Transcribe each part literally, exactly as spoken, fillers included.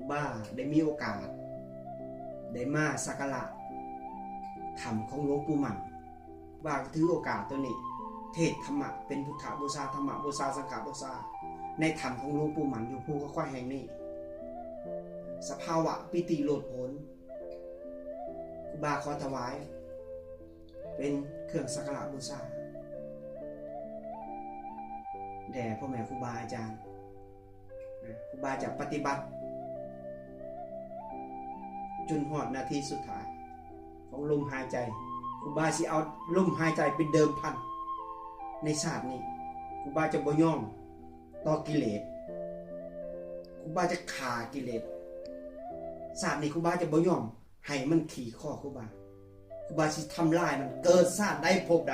ครูบาได้มีโอกาส ได้มาสักการะถ้ำของหลวงปู่มั่น ครูบาก็ถือโอกาสตัวนี้ เทศน์ธรรมะเป็นพุทธบูชา ธรรมบูชา สังฆบูชา ในถ้ำของหลวงปู่มั่นอยู่ภูเขาควายแห่งนี้ สภาวะปิติโลดโผน ครูบาขอถวาย เป็นเครื่องสักการะบูชา แด่พ่อแม่ครูบาอาจารย์ ครูบาจะปฏิบัติ จนฮอดนาทีสุดท้าย ของลมหายใจ ครูบาสิเอาลมหายใจเป็นเดิมพัน ในชาตินี้ ครูบาจะบ่ยอมต่อกิเลส ครูบาจะฆ่ากิเลส ชาตินี้ครูบาจะบ่ยอมให้มันขี่คอครูบา ครูบาสิทำลายมัน เกิดชาติใดภพใด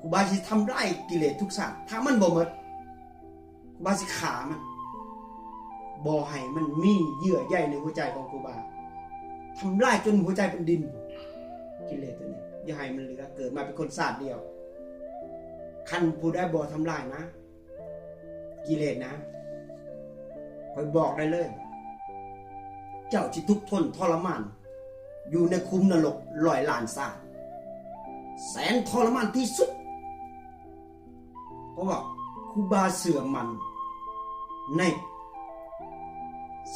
ครูบาสิทำลายกิเลสทุกชาติ ถ้ามันบ่หมด ครูบาสิฆ่ามัน บ่ให้มันมีเยื่อใยในหัวใจของครูบา ทำลายจนหัวใจเป็นดิน กิเลสตัวนี้ อย่าให้มันเหลือ เกิดมาเป็นคนชาติเดียว คันผู้ใดบ่ทำลายนะ กิเลสนะ ข้อยบอกได้เลย เจ้าสิทุกข์ทนทรมาน อยู่ในขุมนรกร้อยล้านชาติ แสนทรมานที่สุด เพราะว่าครูบาเชื่อมั่นใน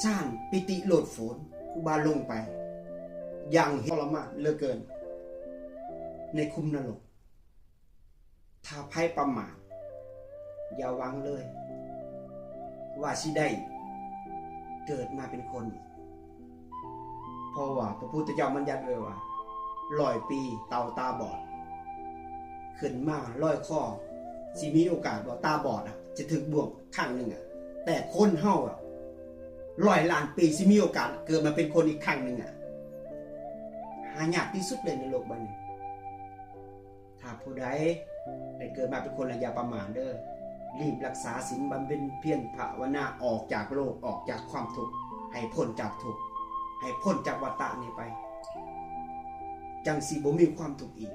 ฌานปิติโลดโผน ครูบาลงไป อย่างทรมานเหลือเกิน ในขุมนรก ถ้าไผประมาท อย่าหวังเลย ว่าสิได้เกิดมาเป็นคนอีก เพราะว่าพระพุทธเจ้าบัญญัติไว้ว่า ร้อยปีเต่าตาบอด ขึ้นมาลอยคอ สิมีโอกาสบ่ ตาบอดอ่ะ จะถืกบ่วงข้างหนึ่งอ่ะ แต่คนเฮาอ่ะ ร้อยล้านปีสิมีโอกาสเกิดมาเป็นคนอีกครั้งหนึ่งอ่ะ หายากที่สุดเลยในโลกใบนี้ ถ้าผู้ใดได้เกิดมาเป็นคนแล้วอย่าประมาทเด้อ รีบรักษาศีล บำเพ็ญเพียรภาวนา ออกจากโลก ออกจากความทุกข์ ให้พ้นจากทุกข์ ให้พ้นจากวัฏฏะนี้ไป จั่งสิบ่มีความทุกข์อีก